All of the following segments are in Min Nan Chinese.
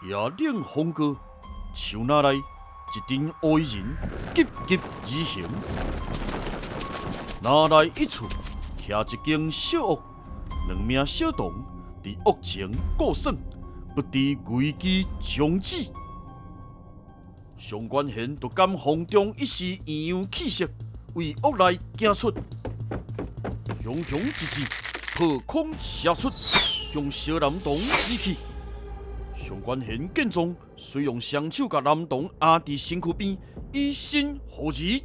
夜冷風過，樹林內一陣烏衣人急急而行。若來一處，徛一間小屋，兩名小童佇屋前顧耍，不知危機將至。上官賢就感風中一絲異樣氣息，為屋內行出，雄雄一箭破空射出，向小男童射去。上官賢見狀，遂用雙手共男童壓佇身軀邊，以身護兒。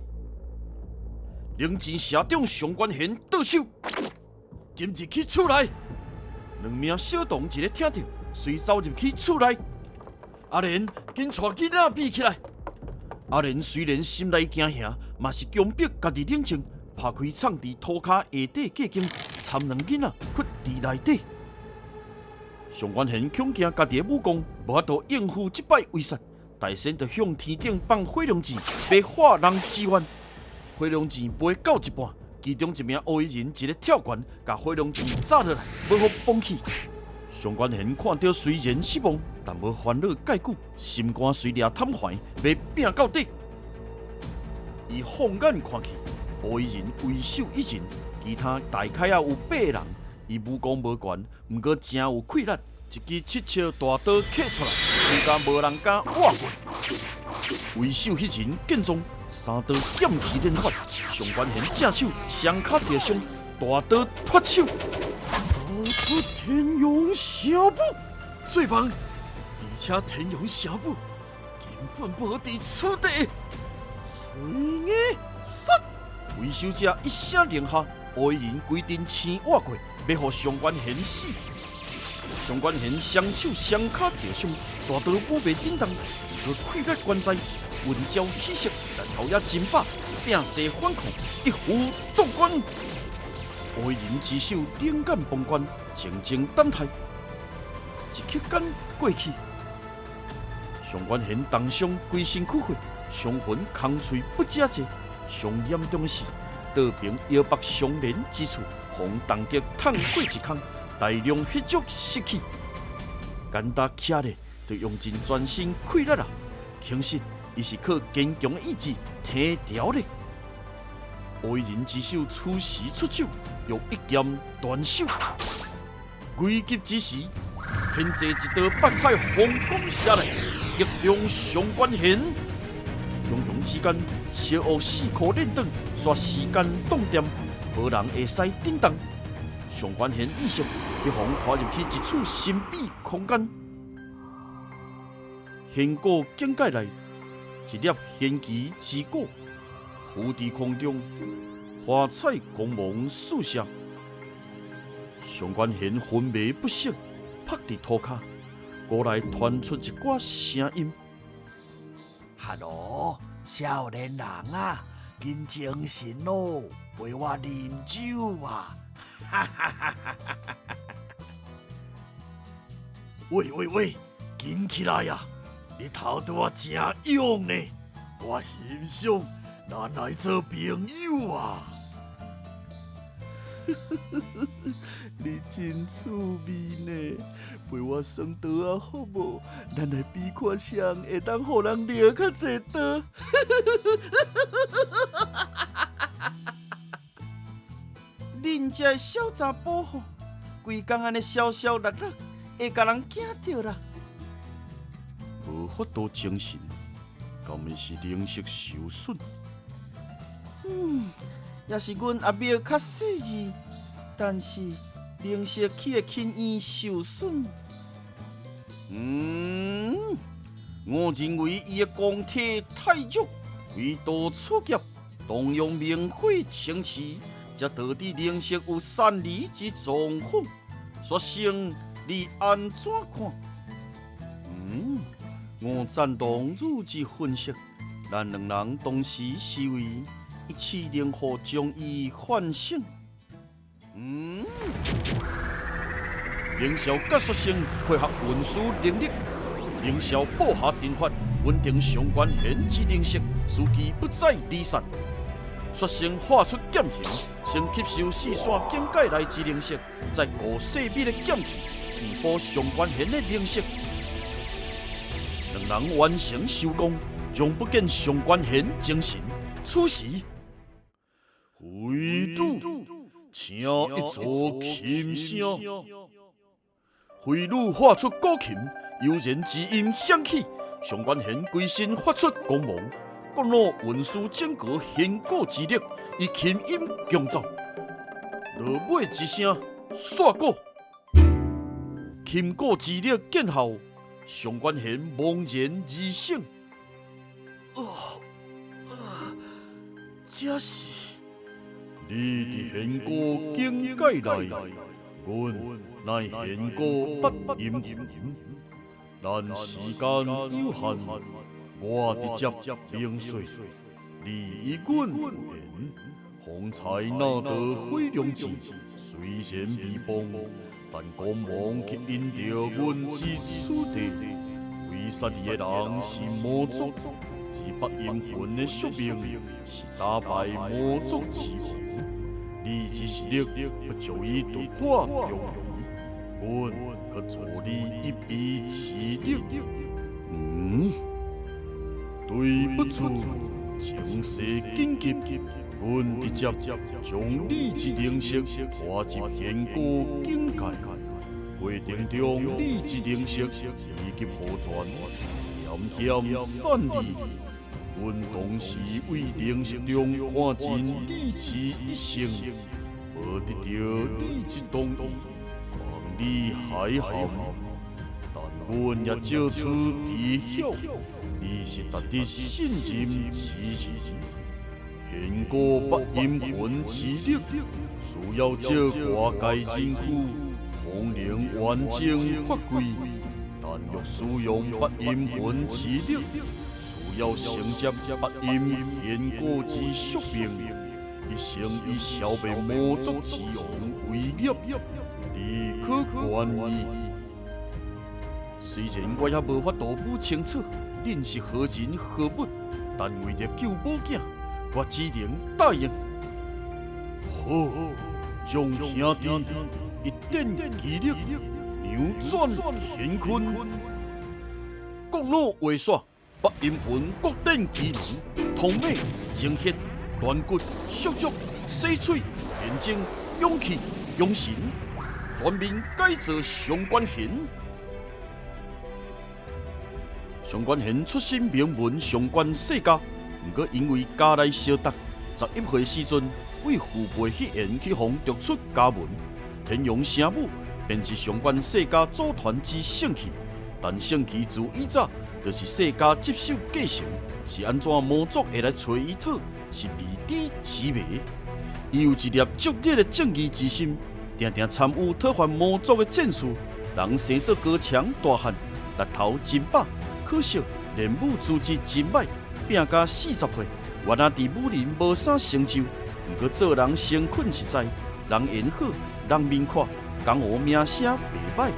靈箭射中上官賢倒手，緊入去厝內。兩名小童一个聽著，隨走入去厝內。阿蓮緊帶囡仔避起來。阿蓮雖然心內驚嚇，嘛是強迫家己冷靜，拍開藏佇塗跤下底隔間，摻兩囡仔屈佇內底。上官賢恐驚家己的武功無法度應付這擺威殺，大仙就向天頂放火龍箭，欲化人之願。火龍箭飛到一半，其中一名烏衣人一个跳懸，共火龍箭炸落來，欲予崩去。上官賢看著雖然失望，但無煩惱蓋久，心肝隨掠坦懷，欲拼到底。伊放眼看去，烏衣人為首一人，其他大概也有八个人。伊武功無懸，毋過誠有氣力，一支七尺大刀刻出來，更加無人敢倚過。為首彼人見狀，三刀劍氣連發，上官賢正手雙跤著傷，大刀脫手，刀出天陽邪舞，做夢，而且天陽邪舞根本無佇此地。吹眼殺！為首者一聲令下，烏衣人規陣青倚過，欲予上官賢死。上官賢雙手雙跤著傷，大刀舞袂振動，毋過氣力懸在，運招起色，然後也真把拼勢反抗，一夫奪關。烏衣人之手冷眼旁觀，靜靜等待。一刻間過去，上官賢重傷規身軀血，傷痕空喙不止濟。上嚴重的是，刀柄腰腹相連之處，予重擊探過一空，大量血肉失去。簡單徛咧，就用盡全身氣力啦。其實，伊是靠堅強的意志撐牢咧。烏衣人之手此時出手，欲一劍斷首。危急之時，天際一道八彩虹光射來，擊中上官賢。雄雄之間，小屋四箍鏈斷，煞時間凍掂，無人會使振動。上官賢意識，彼予拖入去一處神秘空間。仙果境界內，一粒玄奇之果浮佇空中，華彩光芒四射。上官賢昏迷不醒，趴佇塗跤，果內傳出一寡聲音。哈囉，少年人啊，緊精神囉，陪我啉酒啊！哈哈哈哈哈！喂喂喂，緊起來啊！你頭拄仔誠勇呢，我欣賞，咱來做朋友啊！你真趣味呢，陪我耍刀仔好無？咱來比看誰會當予人掠較濟刀。恁這个小查埔吼，規工按呢痟痟落落，會共人驚著啦。無法度精神，敢會是靈識受損？嗯，也是阮阿妹較細膩，但是靈識去會輕易受損。嗯，我認為伊的功體太弱，為道取劫，動用明火清池，才導致靈識有散離之狀況。雪生，你按怎看？嗯，我贊同汝之分析，咱兩人同時思維，一起靈火將伊喚醒。嗯，凌霄佮雪生配合運輸能力，凌霄布下陣法，穩定上官賢之靈識，使其不再離散。雪生畫出劍形，先吸收四線境界內之靈識，再高細密的劍氣填補上官賢的靈識。兩人完成收功，仍不見上官賢精神。此時，飛女聽一座琴聲，飛女發出古琴，悠然之音響起，上官賢規身發出光芒，國老運輸整個仙古之力，以琴音共奏，落尾一聲煞鼓，琴鼓之力見效，上官賢茫然而醒。哦，啊，這是你佇仙古境界內，阮乃仙古八陰魂。咱時間有限，我直接明說，你與阮有緣。方才那道火龍劍雖然未崩，但光芒卻引著阮至此地。圍殺你的人是魔族，而八陰魂的宿命是打敗魔族之王。你之實力不足以突破重圍，阮可助你一臂之力。嗯，對不住，情勢緊急，阮直接將你之靈識拖入仙古境界。過程中，你之靈識以及何全，嚴險散離。阮當時為靈識中看盡你之一生，無得著你之同意，望你海涵。但阮也借此知曉，你是值得信任之人。仙古八陰魂之力，需要借外界人軀，方能完整發揮。但若使用八陰魂之力，需要承接八陰仙古之宿命，一生以消滅魔族之王為業，你可願意？雖然我猶無法度摸清楚恁是何人何物，但為著救某囝，我只能答應。好，將兄弟一展其力，扭轉乾坤。國老話煞，八陰魂各展其能，通馬、精血、斷骨、速速、洗喙、煉精、勇氣、強神，全面改造上官賢。上官賢出身名門上官世家，毋過因為家內相鬥，11歲時陣，為父輩彼言去予逐出家門。天陽聲武便是上官世家祖傳之聖器，但聖器自以早就是世家接手繼承，是按怎魔族會來揣伊討，是未知之謎。伊有一粒灼熱的正義之心，定定參與討伐魔族的戰事。人生做高強大漢，力頭真飽，可惜練武資質真歹，拼甲40歲，原來佇武林無啥成就。毋過做人誠懇實在，人緣好，人面闊，江湖名聲袂歹。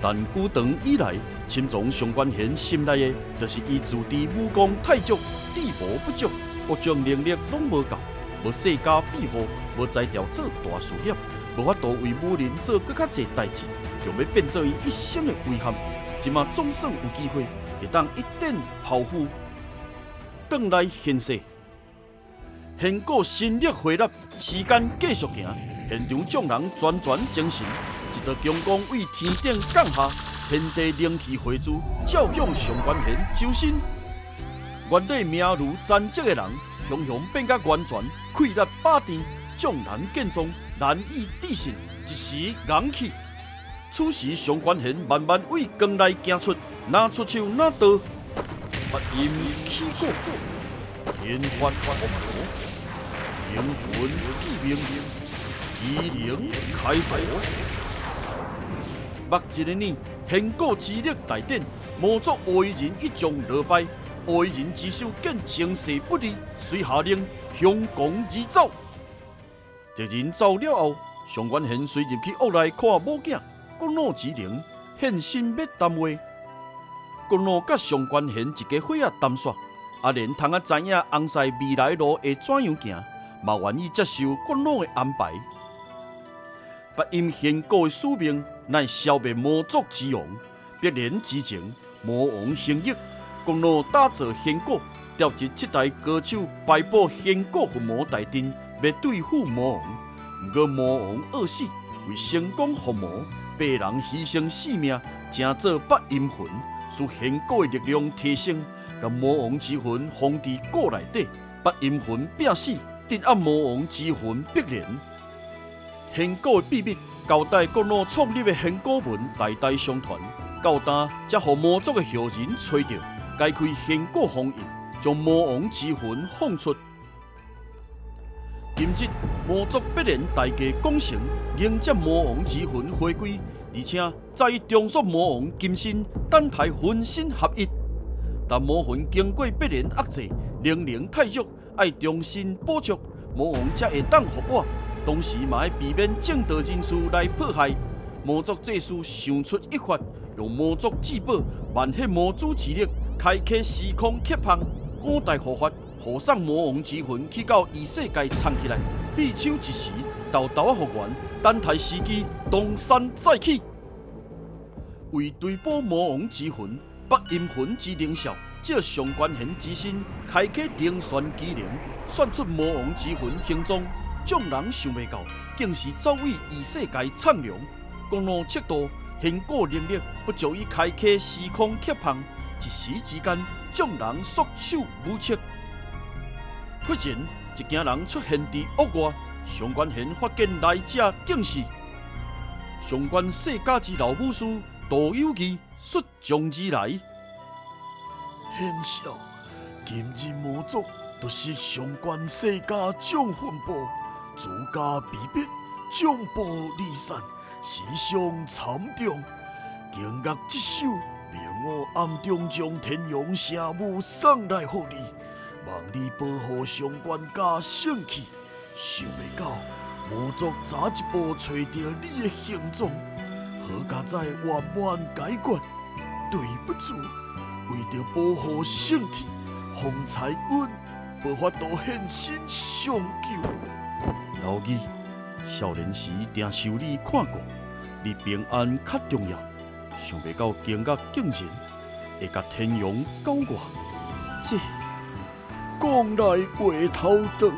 但久長以來，深藏上官賢心內的，就是伊自知武功太弱，智謀不足，各種能力攏無夠，無世家庇護，無才調做大事業，無法度為武林做閣較濟代誌，強欲變做伊一生的遺憾。這馬總算有機會，會當一展抱負，轉來現世。仙古神力匯納，時間繼續行，現場眾人全全精神，一道強光為天頂降下，天地靈氣匯聚，照向上官賢周身。原底命如殘疾的人，雄雄變甲完全氣力飽電，眾人見狀難以置信，一時戇去。此時上官賢慢慢為光內行出，若出手若倒，八陰起鼓，天發風魔，靈魂致命，機靈開圖。目一个念，仙古之力大展，魔族烏衣人一將落敗，烏衣人之手見情勢不利，遂下令向狂而走。敵人走了後，上官賢隨入去屋內看某囝，國老之靈現身欲談話。國老佮上官賢一家伙仔談煞，阿蓮通仔知影翁婿未來路會怎樣行，嘛願意接受國老的安排。八陰仙古的使命乃消滅魔族之王，必然之情，魔王行役，国老打造仙果，调集七大高手摆布仙果伏魔大阵，欲对付魔王。毋过魔王恶死，为成功伏魔，八人牺牲性命，成做北阴魂，使仙果的力量提升，共魔王之魂封伫果内底，北阴魂拼死镇压魔王之魂碧莲。仙果的秘密，交代国老创立的仙果门代代相传，到今才予魔族的后人揣著，解开仙果封印，将魔王之魂放出。今日魔族必然大计讲成，迎接魔王之魂回归，而且再重塑魔王金身，等待魂身合一。但魔魂经过必然压制，能量太弱，爱重新补足，魔王才会当复活。同时嘛爱避免正道人士来迫害。魔族祭司想出一法，用魔族至宝万血魔珠之力，开启时空刻缝，五大护法护送魔王之魂去到异世界藏起来。匕首一时，豆豆仔复原，等待时机东山再起。为追捕魔王之魂，北阴魂之灵少，借上官贤之身，开启灵旋机能，算出魔王之魂行踪。众人想袂到，竟是走位异世界苍龙。国老测度仙果能力不足以开启时空刻缝，一时之间，众人束手无策。忽然，一行人出现伫屋外，上官贤发现来者竟是上官世家之老武师杜有义率众而来。贤少，今日魔族突袭上官世家将魂部。诸家被逼，将部离散，死伤惨重。惊愕之首，命我暗中将天阳圣母送来予你，望你保护上官家圣器。想袂到魔族早一步揣著你的行踪，好佳哉圆满解决。对不住，为著保护圣器，方才阮无法度现身相救。老二，少年时定受你看顾，你平安较重要。想袂到惊愕竟然会共天阳交我，这讲来话头长。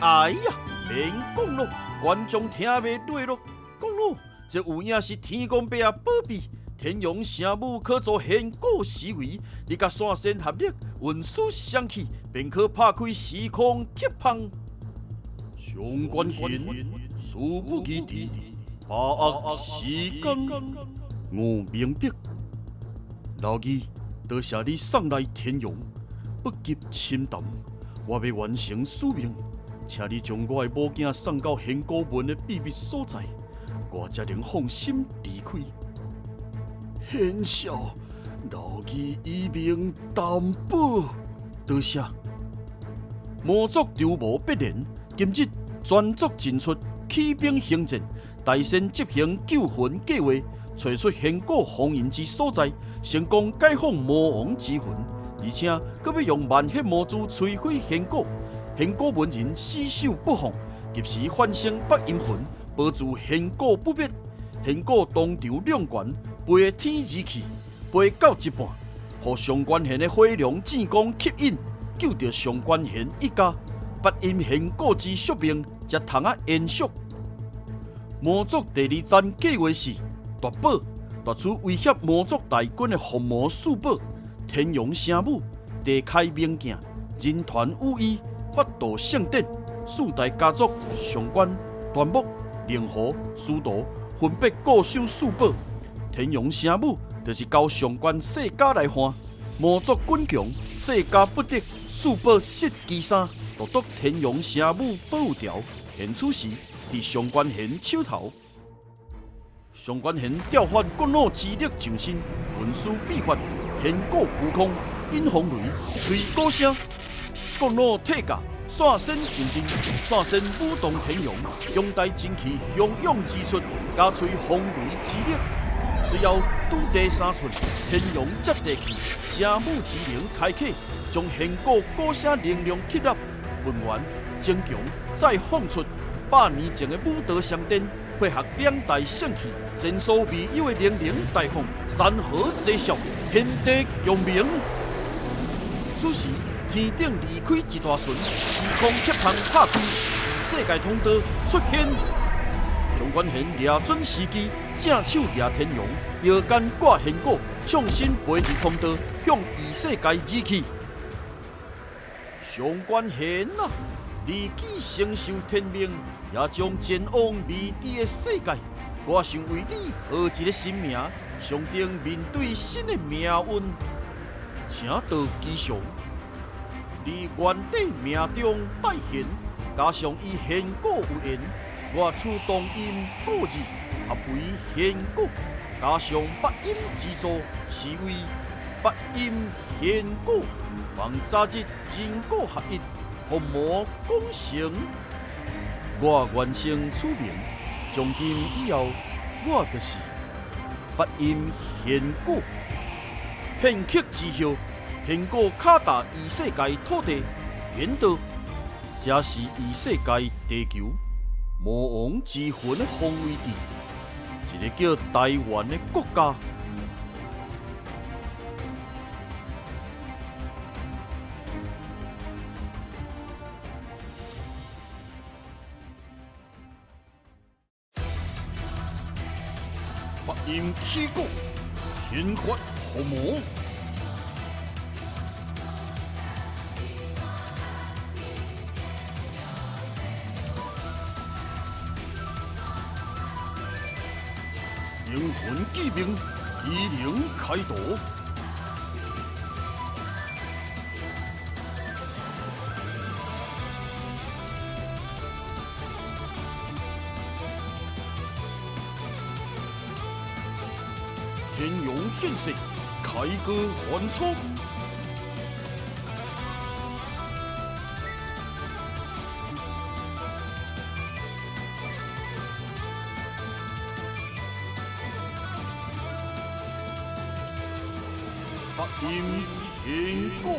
哎呀，免讲咯，观众听袂落咯。讲咯，这有影是天公伯仔保庇，天阳圣母可做仙果思维，你佮散仙合力运输双气，便可拍开时空刻缝。上官贤，事不宜迟，把握时间，我明白。老二，多谢你送来天阳，不及深谈，我欲完成使命，请你将我的母囝送到仙果门的秘密所在，我才能放心离开。贤少，老二以命担保，多谢。魔族筹谋必然。今日全族尽出，起兵行战，大仙执行救魂计划，揣出仙果封印之所在，成功解放魔王之魂，而且阁欲用万血魔珠摧毁仙果，仙果门人死守不放，及时反生北阴魂，保住仙果不灭。仙果当场两悬，飞天而去，飞到一半，予上官贤的火龙剑功吸引，救著上官贤一家。北阴仙果之宿命，才通啊延续。魔族第二战计划是夺宝，夺取威胁魔族大军的伏魔四宝：天阳圣母、地开明镜、人传羽衣、法道圣典。四大家族上官、端木、灵狐、司徒分别固守四宝。天阳圣母就是交上官世家来换。魔族军强，世家不得，四宝失其三。独独天阳圣母保有条，现此时伫上官贤手头。上官贤调发国老之力上身，运输秘法，仙果虚空，引风雷，吹鼓声，国老退驾，散仙上阵，散仙舞动天阳，强大真气汹涌而出，加催风雷之力。随后拄地三寸，天阳接地气，圣母之灵开启，将仙果鼓声能量吸纳。混元、增强，再放出百年前的武道双殿，配合两大圣器，前所未有的灵能大放，山河齐啸，天地共鸣。此时，天顶离开一大船，时空铁窗拍开，异世界通道出现。上官贤抓准时机，正手举天阳，腰间挂仙果，纵身飞入通道，向异世界而去。上官贤啊，你既承受天命，也将前往未知的世界。我想为你号一个新名，上顶面对新的命运，请道吉祥。你原底命中带弦，加上与仙果有缘，我取同音果字合为仙果，加上八音之助，是为八音仙果，望早日人果合一，伏魔功成。我完成此名，从今以后，我就是八音仙果。片刻之后，仙果敲踏异世界土地，言道：这是异世界地球魔王之魂的方位地，一个叫台湾的国家。八音起鼓，天法伏魔。灵魂记命，机灵开图。天阳现世，开歌还初。八音仙果。